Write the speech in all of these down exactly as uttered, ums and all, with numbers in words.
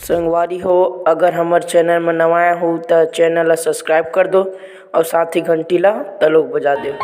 संगवारी हो, अगर हमर channel म नवा आए हो, त channel ला subscribe कर दो और साथ ही घंटी ला तलोक बजा दो।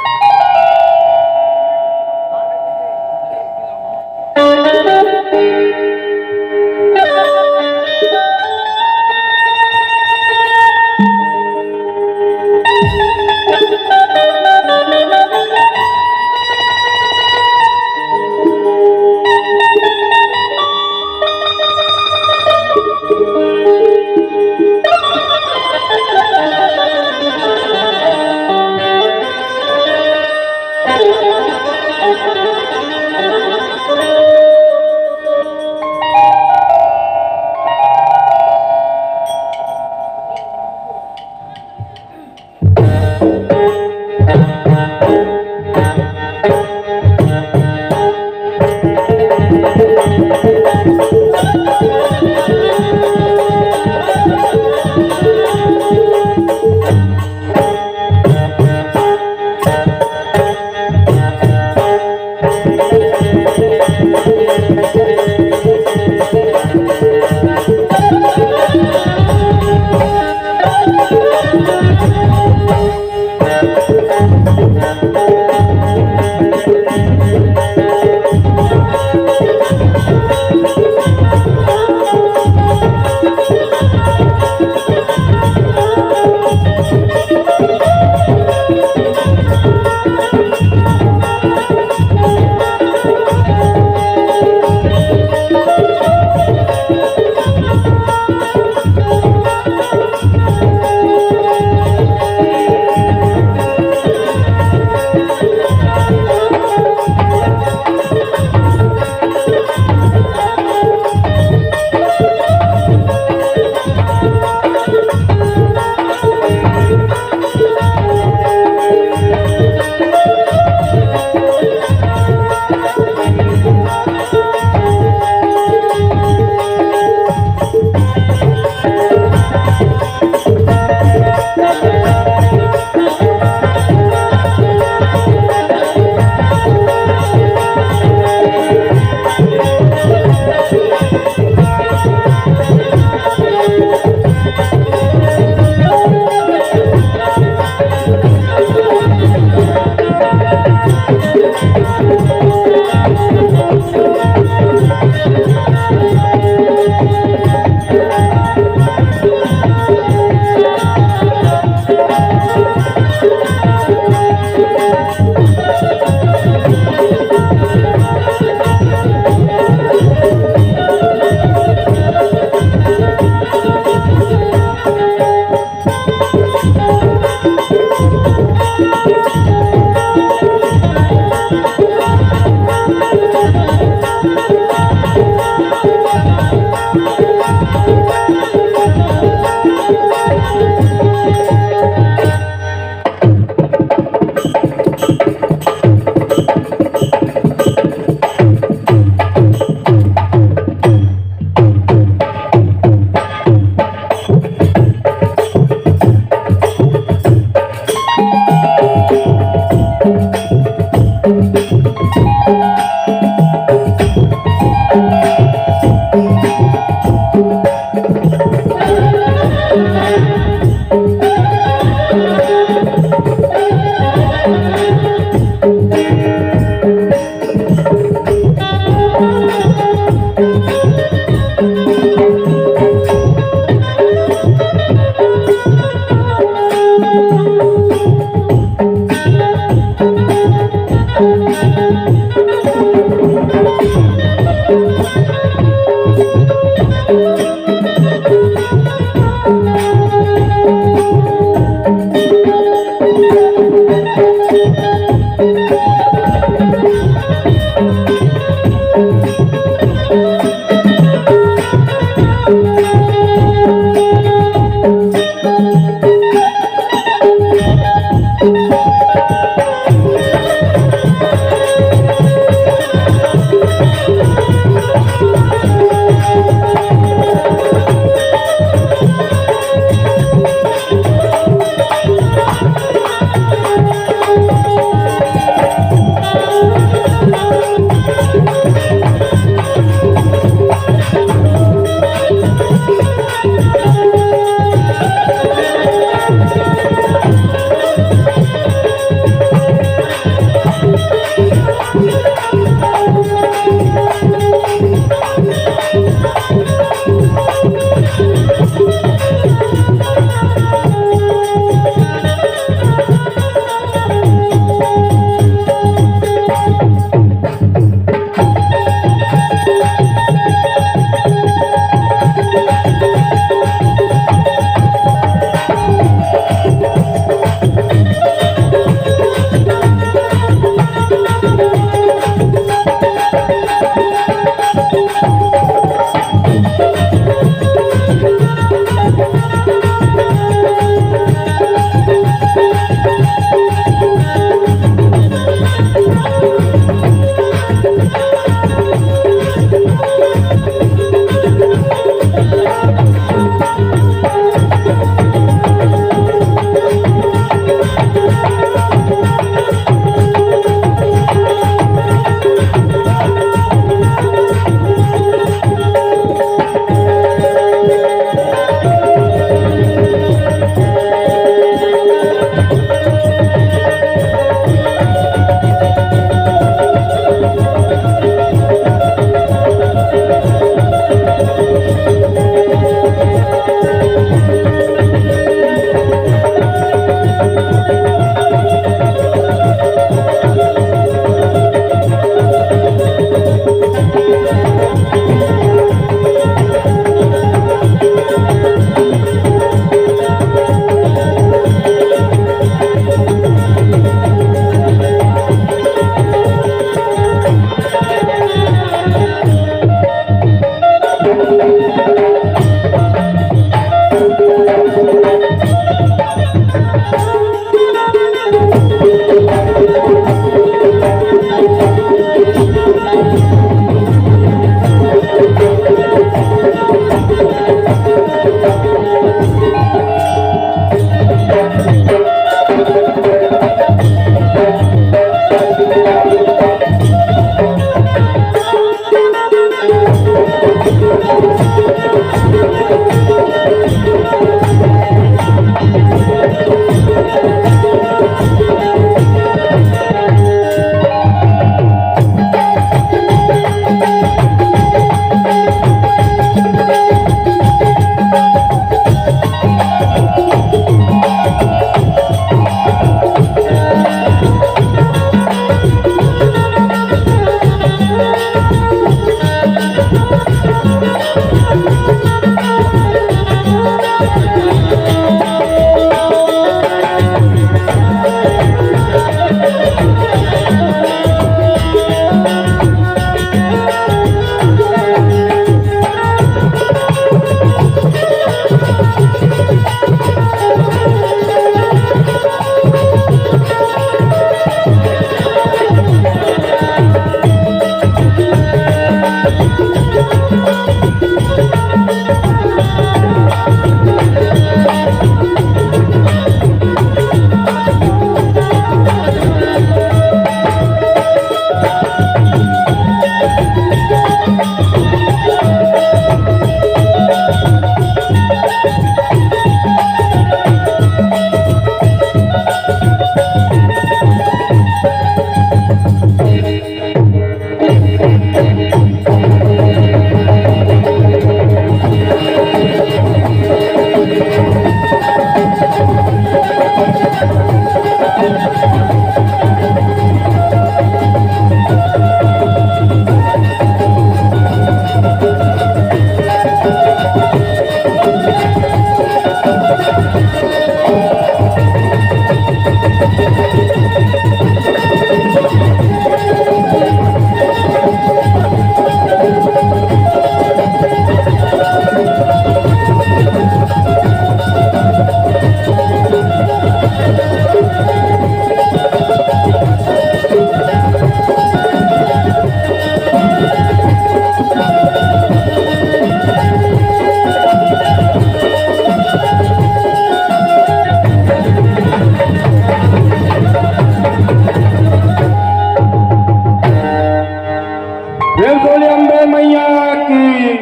प्रेम से बोलिए अम्बे मैया की,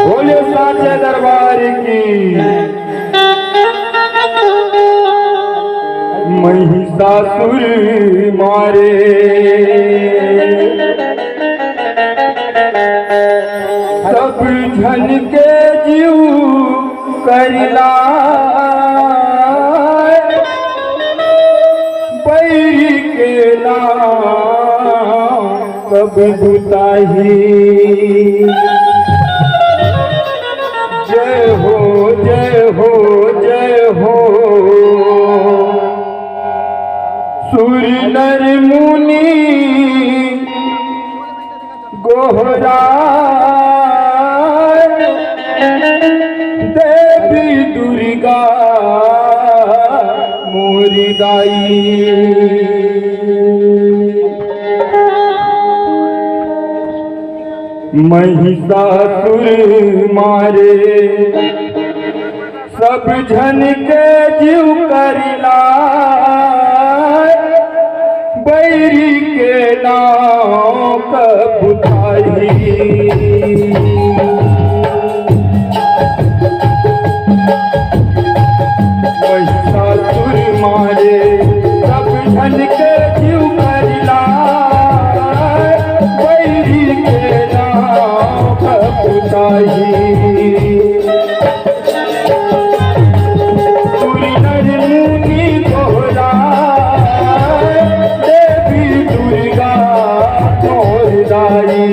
बोलिए साचे दरबार की। महिषासुर मारे सब झन के जीव करिला, बैरी के नाम सब बुताही। जय हो, जय हो, जय हो। सुर नर मुनि गोहराय, देवी दुर्गा मोरी दाई। महिषासुर मारे, सब झन के जीव करिला, बैरी के नाव कबुताही। महिषासुर मारे, सब झन के जीव करिला, बैरी के नाव कबुताही। सुर नर मुनि गोहराय, देवी दुर्गा मोर दाई।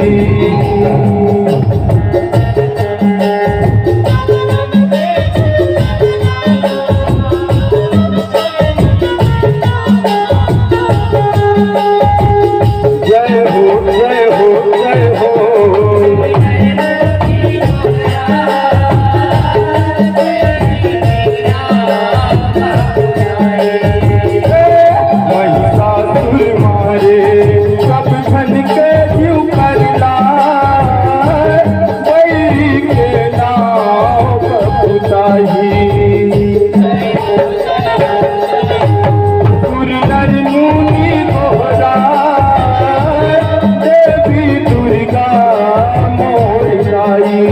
जय हो, जय हो, जय हो। महिषासुर मारे, सब झन के जीव करिला, बैरी के नाव कबुताही। सुर नर मुनि गोहराय, देवी दुर्गा मोर दाई।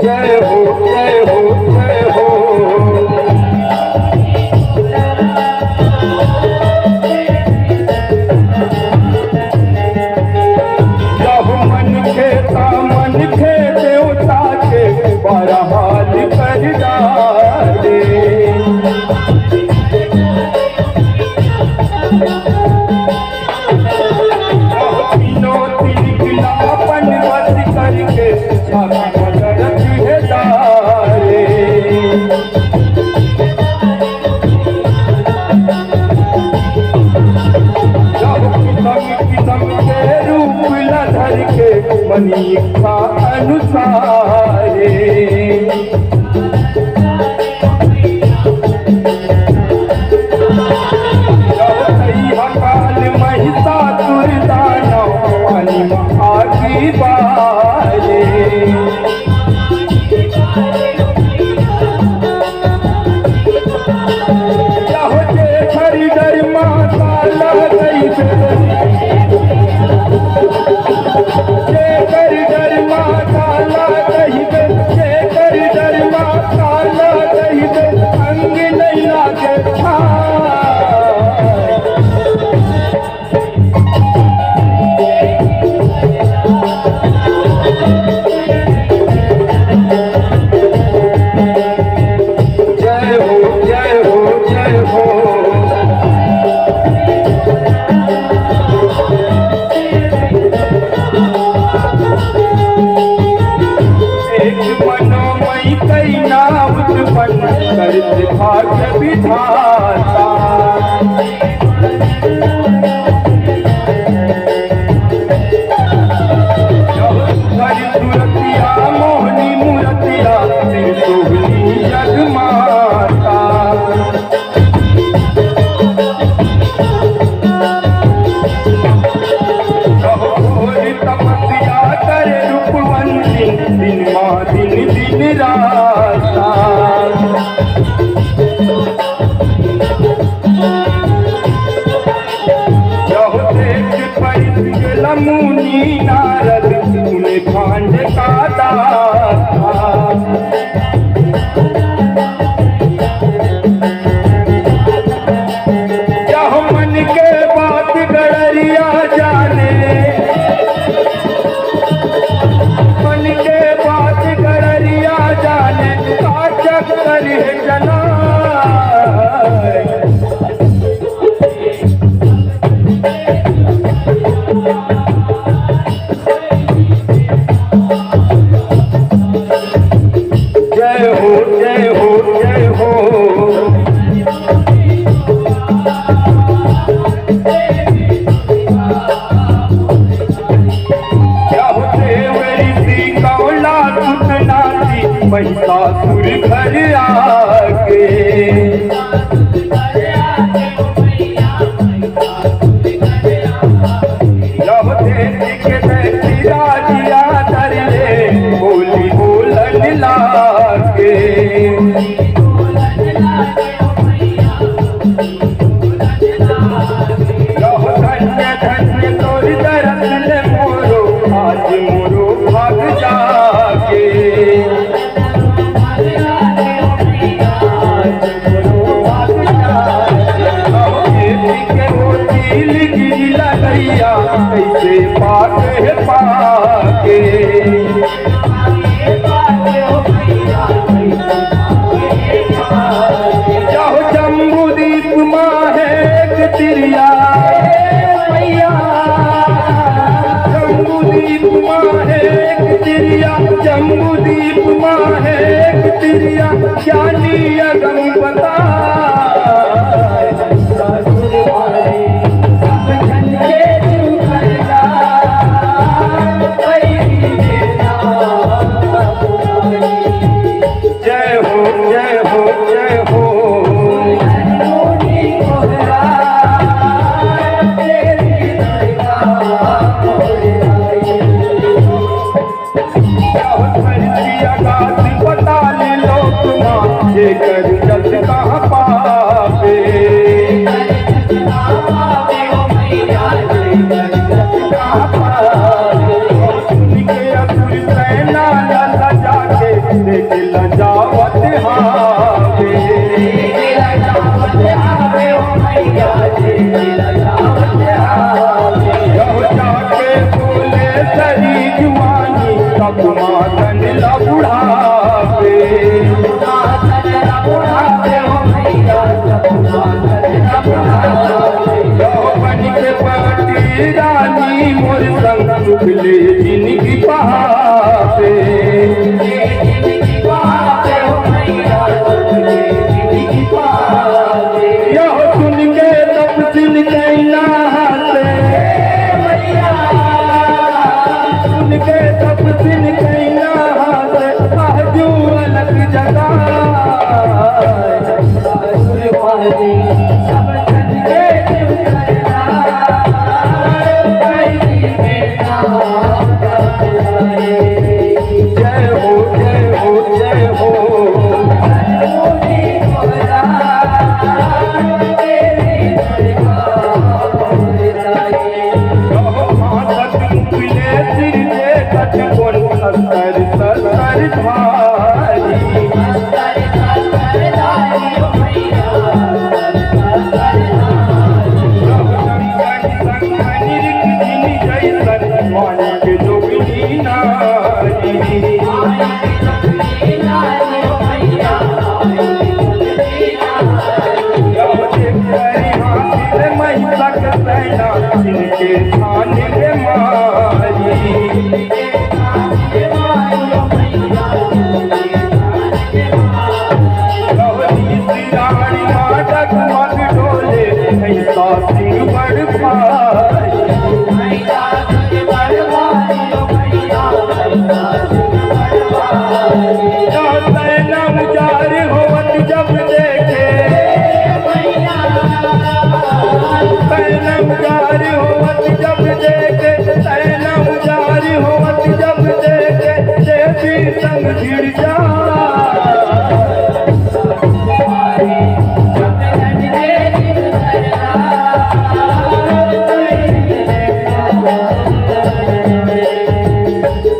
जय हो, जय हो, जय हो। यहु मनखे त मनखे देवता के बरहाल कर डारे। तीनों तिनकला अपन बस करके छाती पकड़त हे डारे। जब किसम किसम के रूप ल धर के मन इच्छा अनुसारे। जब तैहा काल महिषासुर दानव पानी म आगी बारे। यहो जेकर डर माता ला कहिबे, जेकर डर माता ला कहिबे, जेकर डर माता ला कहिबे, अंग नहीं लागे। जय हो, जय हो, जय हो। एक मनोमय कई नाम उत्पन्न करत भाग्य विधाता। हरि सुरतिया मोहनी मूरतिया, त्रिशूली जग माता। घोर तपस्या करे रूपवंती, दिन मा दिन दिन राता। यहु देख परिस गेला मुनि नारद, मुनि भांड का दाता। यहु मन के बात गड़रिया जाने, मन के महिषासुर घर आके। यहो देख के दैत्य राज आदर ले, बोली बोलन लागे। यहो धन्य धन्य तोर दरस ले मोरो, आज मोरो भाग जागे। यहो देख के वो तिल गिरी लगैया, कैसे पाके पाके। यहो जम्बूदीप माहे एक तिरिया, जम्बूदीप माहे एक तिरिया, जम्बूदीप माहे एक तिरिया, ज्ञानी अगम बताए। जय हो, जय हो, जय हो। यहो धरती आकाश पताल लोक मा, जेकर जस कहाँ पावे। सुन के असुर सेना न लजा के, देख लजावत हावे। यहो जाके बोले सरी जुआनी, तब मातन ला बुढ़ावे। यहो बन के पाटी रानी मोर संग सुख ले जिनगी पावे। यहो सुन के तपसिन कैला हाथे, सुन के तपसिन कैला हाथे, आजू अलग जगह। जय हो, जय हो, जय हो।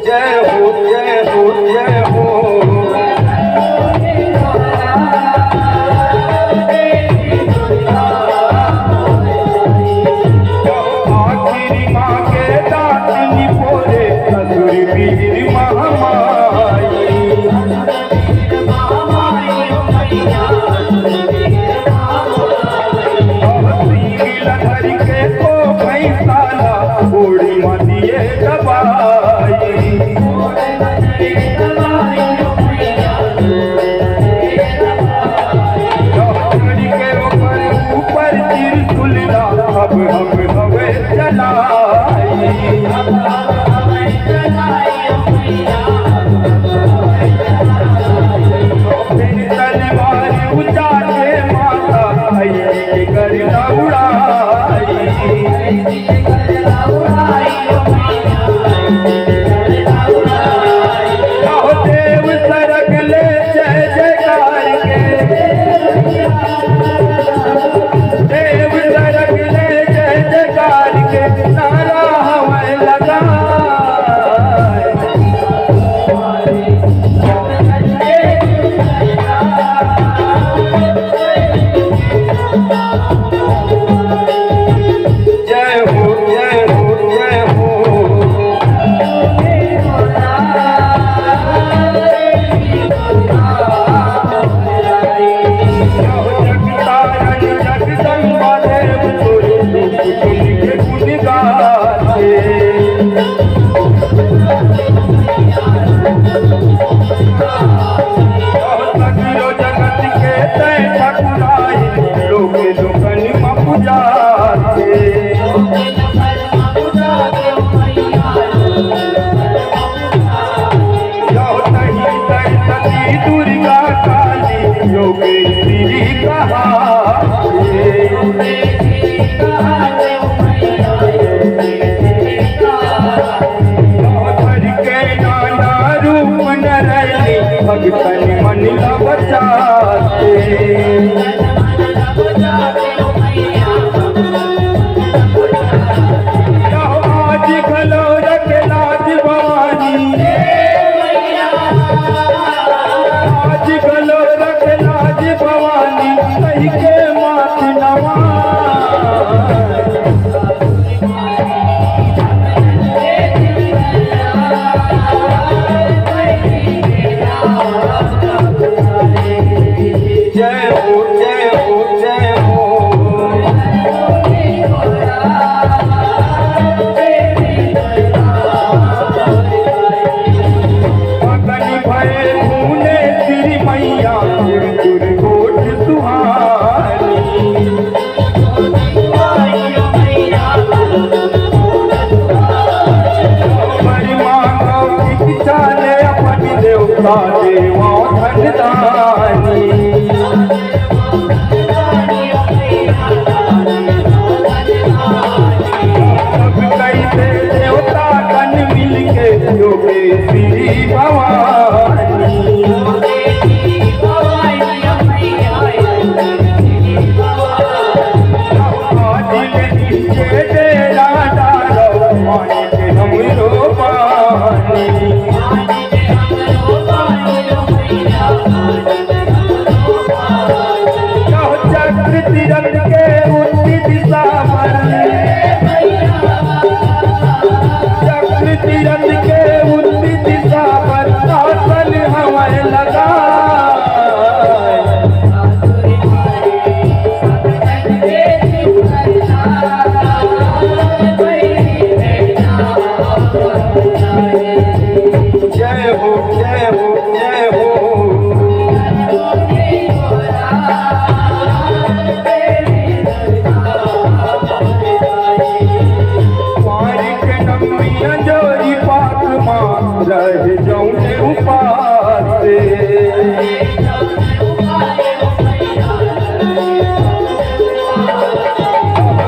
जय हो, जय हो, जय हो। आखिरी माँ के दांत निपोरे, असुर वीर महामारी। अब सींग लधर के तो भैंसाला, ओढ़ी मतिए दबाई। चढ़ के ओकर ऊपर त्रिशूल ला, अब हम हवे चलाई। भगतन मन ला बचाते। आज घलो रख लाज भवानी, आज घलो रख लाज भवानी, कहि के माथ नवा। जय हो, जय हो, जय हो। मगन भए भुवनेश्वरी मैया, चुर चुर होठ सुहानी। बड़ी मांगो इच्छा ले अपन देवता देवा धन दानी। सब कइसे देवता गण मिलके योगेश्वरी भवानी। आज ले नीचे डेरा डालो, मानिक हमरो बानी। चक्र तीरथ के उत्ती दिशा पर, चक्र तीरथ के उत्ती दिशा पर आसन हवै लगाए। जय हो, जय हो, जय हो। पारिक नमिया जोरी पाक मां रह जाऊं उपासे।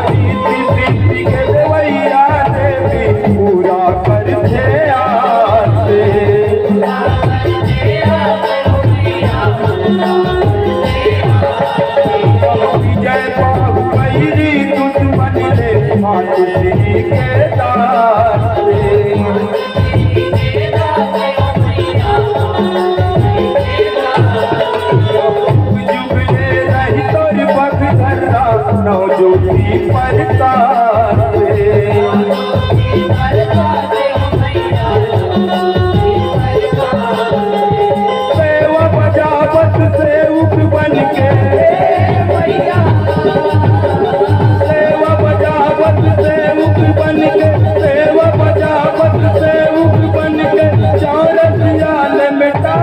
रीति सिद्धि के देवैया देवी पूरा करथे आसे। विजय पाहु वैरी दुश्मन ले मातु श्री के दासे। जुग जुग ले रही तोर पग धर्रा, नव ज्योति परतासे। सेवा बजावत सेवक बन के, सेवा बजावत सेवक बन के, सेवा बजावत सेवक बन के, चार सियाल मिटा।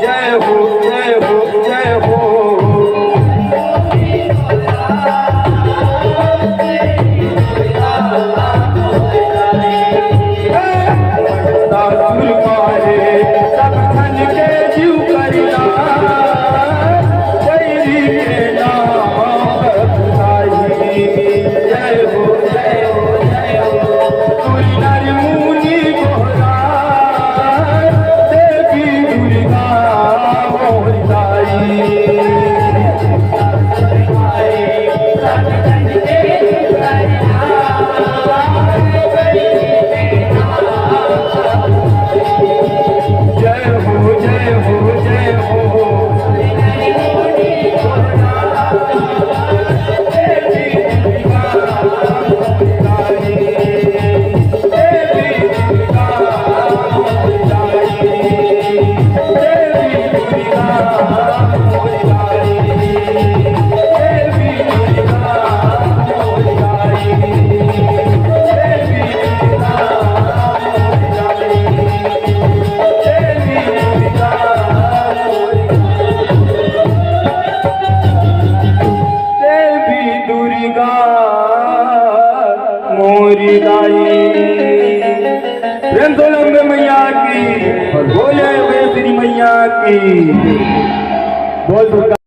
जय हो, जय हो, जय हो। सासुर मारे सब धन के जीव करिया, बैरी के नाम रघुराई। जय हो, जय हो, जय हो। सुर नर मुनि गोहराय, देवी दुर्गा मोर दाई। जय हो, जय हो, जय हो। देवी दुर्गा मोरी दाई। प्रेम से बोलो अम्बे मैया की, बोले वैष्णवी मैया की। बोल दुर्गा।